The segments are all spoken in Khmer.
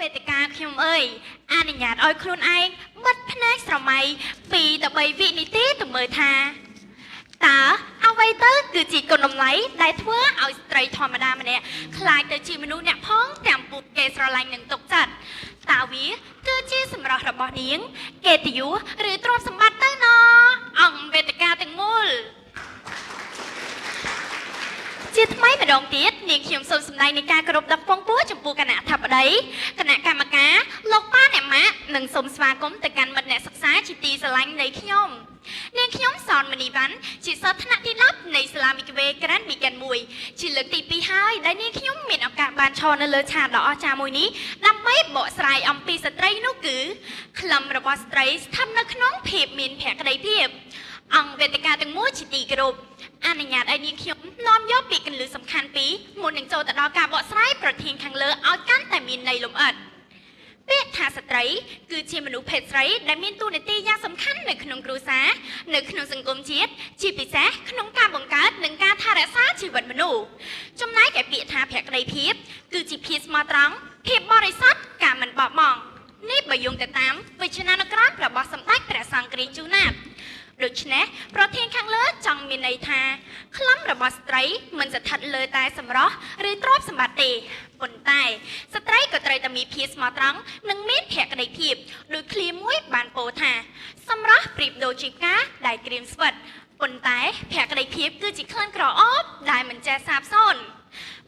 វេទិកាខ្ញុំអើយអនុញ្ញាតឲ្យខ្លួនឯងបិទភ្នែកស្រមៃ2ទៅ3វិនាទីទៅមើលថាតើអ្វីទៅគឺជាគុណតម្លៃដែលធ្វើឲ្យស្ត្រីធម្មតាម្នាក់ក្លាយទៅជាមនុស្សអ្នកផងទាំងពួកគេស្រឡាញ់និងទុកចិត្តតើវាគឺជាសម្រស់របស់នាងកិត្តិយសឬទ្រព្យសម្បត្តិទៅណអង្គវេទិកាទាំងមូល ជាថ្មីម្ដងទៀតនាងខ្ញុំសូមសម្ដែងនៃការគោរពដល់ពងពោះចំពោះគណៈអធិបតីគណៈកម្មការលោកប៉ាអ្នកម៉ាក់និងសូមស្វាគមន៍ទៅកាន់មិត្តអ្នកសិក្សាជាទីស្រឡាញ់នៃខ្ញុំនាងខ្ញុំសនមនីវ៉ាន់ជាសិស្សថ្នាក់ទី10នៃសាលាមីកវេក្រានប៊ីកិន1ជាលើកទី2ហើយដែលនាងខ្ញុំមានឱកាសបានឈរនៅលើឆាកដ៏អស្ចារ្យមួយនេះដើម្បីបកស្រាយអំពីស្ត្រីនោះគឺក្លឹមរបស់ស្ត្រីស្ថិតនៅក្នុងភាពមានភក្ដីភាពអង្គវេទិកាទាំងមូលជាទីគោរពអនុញ្ញាតឲ្យនាងខ្ញុំនាំយកពីកន្លឹះសំខាន់ពីរមុននឹងចូលទៅដល់ការបកស្រាយប្រធានខាងលើឲ្យកាន់តែមានន័យលម្អិតពាក្យថាស្ត្រីគឺជាមនុស្សភេទស្រីដែលមានតួនាទីយ៉ាងសំខាន់នៅក្នុងគ្រួសារនៅក្នុងសង្គមជាតិជាពិសេសក្នុងការបង្កើតនិងការថែរក្សាជីវិតមនុស្សចំណែកឯពាក្យថាភក្ដីភាពគឺជាភាពស្មោះត្រង់ភាពបរិសុទ្ធការមិនបោះបង់នេះបើយោងទៅតាមវិជ្ជានុក្រមរបស់សម្ដេចព្រះសង្ឃរាជជួនណាតដូច្នេះប្រធានខាងលើចង់មានន័យថាក្លឹមរបស់ស្ត្រីមិនស្ថិតលើតែសម្រស់ឬទ្រព្យសម្បត្តិទេប៉ុន្តែស្ត្រីក៏ត្រូវតែមានភាពស្មោះត្រង់និងមានភក្ដីភាពដោយឃ្លាមួយបានពោលថាសម្រស់ប្រៀបដូចជាផ្កាដែលក្រៀមស្វិតប៉ុន្តែភក្ដីភាពគឺជាក្លិនក្រអូបដែលមិនចេះសាបសូន្យ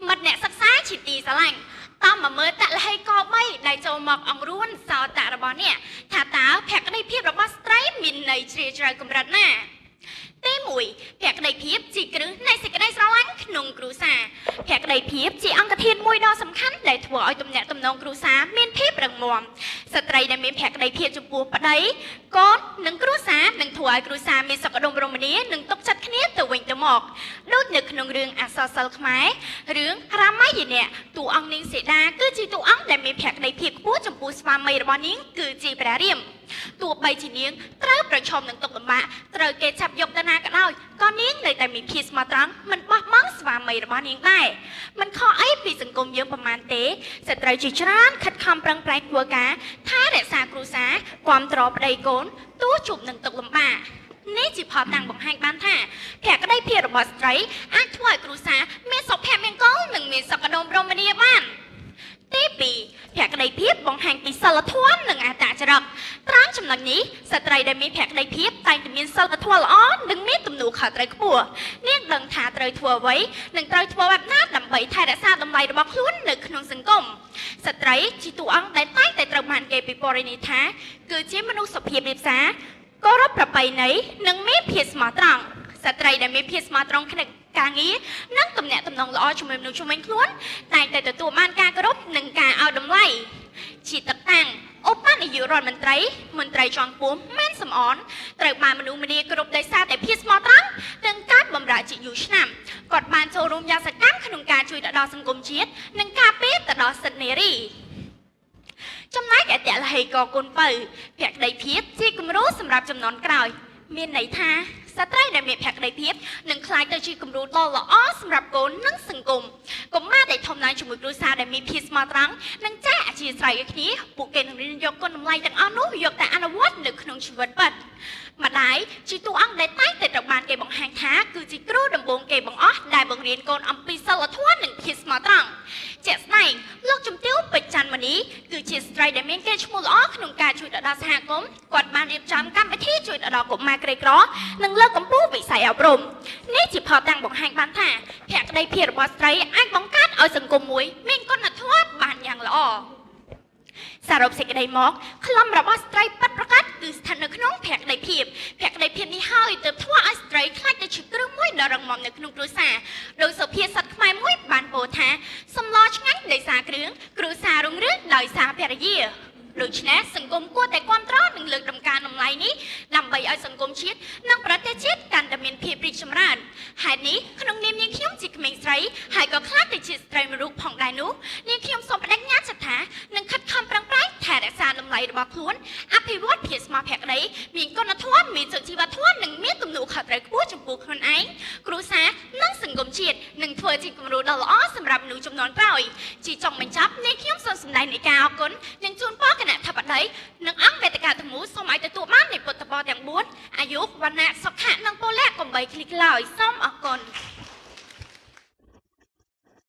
មិត្តអ្នកសិក្សាជាទីស្រឡាញ់តាមមកមើលតលហីក3ដែលចូលមកអង្រួនសោតៈរបស់អ្នកថាតើភក្ដីភាពរបស់ស្ត្រីមានន័យជ្រាលជ្រៅកម្រិតណាទី1ភក្ដីភាពជាគ្រឹះនៃសេចក្តីស្រឡាញ់ក្នុងគ្រួសារភក្ដីភាពជាអង្គធាតុមួយដ៏សំខាន់ដែលធ្វើឲ្យទំនាក់ទំនងគ្រួសារមានភាពរឹងមាំស្ត្រីដែលមានភក្ដីភាពចំពោះប្តីកូននិងគ្រួសារនឹងធ្វើឲ្យគ្រួសារមានសុខដុមរមនានិងទុកចិត្តគ្នាទៅវិញទៅមកដូចនៅក្នុងរឿងអក្សរសិល្ប៍ខ្មែររឿងរាមាយណៈតួអង្គនាងសីតាគឺជាតួអង្គដែលមានភក្ដីភាពខ្ពស់ចំពោះស្វាមីរបស់នាងគឺជាព្រះរាមទោះបីជានាងត្រូវប្រឈមនឹងទុក្ខលំបាកត្រូវគេចាប់យកទៅណាក៏ដោយក៏នាងនៅតែមានភាពស្មោះត្រង់មិនបោះបង់ស្វាមីរបស់នាងដែរមិនខុសអីពីសង្គមយើងប្រមាណទេស្ត្រីជាច្រើនខិតខំប្រឹងប្រែងធ្វើការថែរក្សាគ្រួសារគាំទ្រប្តីកូនទោះជួបនឹងទុក្ខលំបាកនេះជាផលតាំងបង្ហាញបានថាភក្ដីភាពរបស់ស្ត្រីអាចធ្វើឲ្យគ្រួសារមានសុភមង្គលនិងមានសុខដុមរមនាបានទី2ភក្ដីភាពបង្ហាញពីសិលធម៌និងអត្តចរិតត្រង់ចំណុចនេះស្ត្រីដែលមានភក្ដីភាពតែងតែមានសិលធម៌ល្អនិងមានទំនួលខុសត្រូវខ្ពស់នាងដឹងថាត្រូវធ្វើអ្វីនិងត្រូវធ្វើបែបណាដើម្បីថែរក្សាតម្លៃរបស់ខ្លួននៅក្នុងសង្គមស្ត្រីជាតួអង្គដែលតែងតែត្រូវបានគេពិពណ៌នាថាគឺជាមនុស្សសុភាពរាបសារគោរពប្រពៃណីនិងមានភាពស្មោះត្រង់ស្ត្រីដែលមានភាពស្មោះត្រង់ក្នុងការងារនិងទំនាក់ទំនងល្អជាមួយមនុស្សជុំវិញខ្លួនតែងតែទទួលបានការគោរពនិងការឲ្យតម្លៃជាតតាំងឧបនាយករដ្ឋមន្ត្រីមន្ត្រីជាន់ខ្ពស់ម៉ែនសំអនត្រូវបានមនុស្សម្នាគោរពដោយសារតែភាពស្មោះត្រង់និងការបម្រើជាយូរឆ្នាំគាត់បានចូលរួមយ៉ាងសកម្មក្នុងការជួយទៅដល់សង្គមជាតិនិងការពារទៅដល់សិទ្ធិនារីចំណែកឯតលហេកគុណពៅភក្ដីភាពជាគំរូសម្រាប់ចំនួនក្រោយមានន័យថាស្ត្រីដែលមានភក្ដីភាពនឹងក្លាយទៅជាគំរូដ៏ល្អសម្រាប់កូននិងសង្គមកុមារដែលធំឡើងជាមួយគ្រួសារដែលមានភាពស្មោះត្រង់និងចេះអធ្យាស្រ័យឲ្យគ្នាពួកគេនឹងរៀនយកគុណតម្លៃទាំងអស់នោះយកតែអនុវត្តនៅក្នុងជីវិតពិតម្ដាយជាតួអង្គដែលតែងតែត្រូវបានគេបង្ហាញថាគឺជាគ្រូដំបូងគេបង្អស់ដែលបង្រៀនកូនអំពីសិលធម៌និងភាពស្មោះត្រង់ជាក់ស្ដែងលោកជំទាវពេជ្រច័ន្ទមនីគឺជាស្ត្រីដែលមានកេរ្តិ៍ឈ្មោះល្អក្នុងការជួយទៅដល់សហគមន៍គាត់បានរៀបចំកម្មវិធីជួយទៅដល់កុមារក្រីក្រនិងលើកកម្ពស់វិស័យអប់រំនេះជាផលតាំងបង្ហាញបានថាភក្ដីភាពរបស់ស្ត្រីអាចបង្កើតឲ្យសង្គមមួយមានគុណធម៌បានយ៉ាងល្អសរុបសេចក្តីមកក្លំរបស់ស្ត្រីពិតប្រាកដគឺស្ថិតនៅក្នុងភក្ដីភាពភក្ដីភាពនេះហើយទើបធ្វើឲ្យស្ត្រីក្លាយទៅជាគ្រឹះមួយដ៏រឹងមាំនៅក្នុងគ្រួសារដោយសុភាសិតខ្មែរមួយបានពោលថាសម្លឆ្ងាញ់ដោយសារគ្រឿងគ្រួសាររុងរឿងដោយសារភរិយាដូច្នេះសង្គមគួរតែគាំទ្រនិងលើកតម្កើងតម្លៃនេះដើម្បីឲ្យសង្គមជាតិនិងប្រទេសជាតិកាន់តែមានភាពរីកចម្រើនហេតុនេះក្នុងនាមនាងខ្ញុំជាក្មេងស្រីហើយក៏ក្លាយទៅជាស្ត្រីមួយរូបផងដែរនោះនាងខ្ញុំសូមប្តេជ្ញាចិត្តថានឹងខិតខំប្រឹងប្រែងថែរក្សាតម្លៃរបស់ខ្លួនអភិវឌ្ឍភាពស្មោះភក្តីមានគុណធម៌មានសុជីវធម៌និងមានទំនួលខុសត្រូវខ្ពស់ចំពោះខ្លួនឯងគ្រួសារនិងសង្គមជាតិនឹងធ្វើជាគំរូដ៏ល្អសម្រាប់មនុស្សជំនាន់ក្រោយជាចុងបញ្ចប់នាងខ្ញុំសូមសម្ដែងនៃការអរគុណ យុវណ្ណៈសុខៈនិងពលៈកុំបីឃ្លីកឡើយសូមអរគុណ។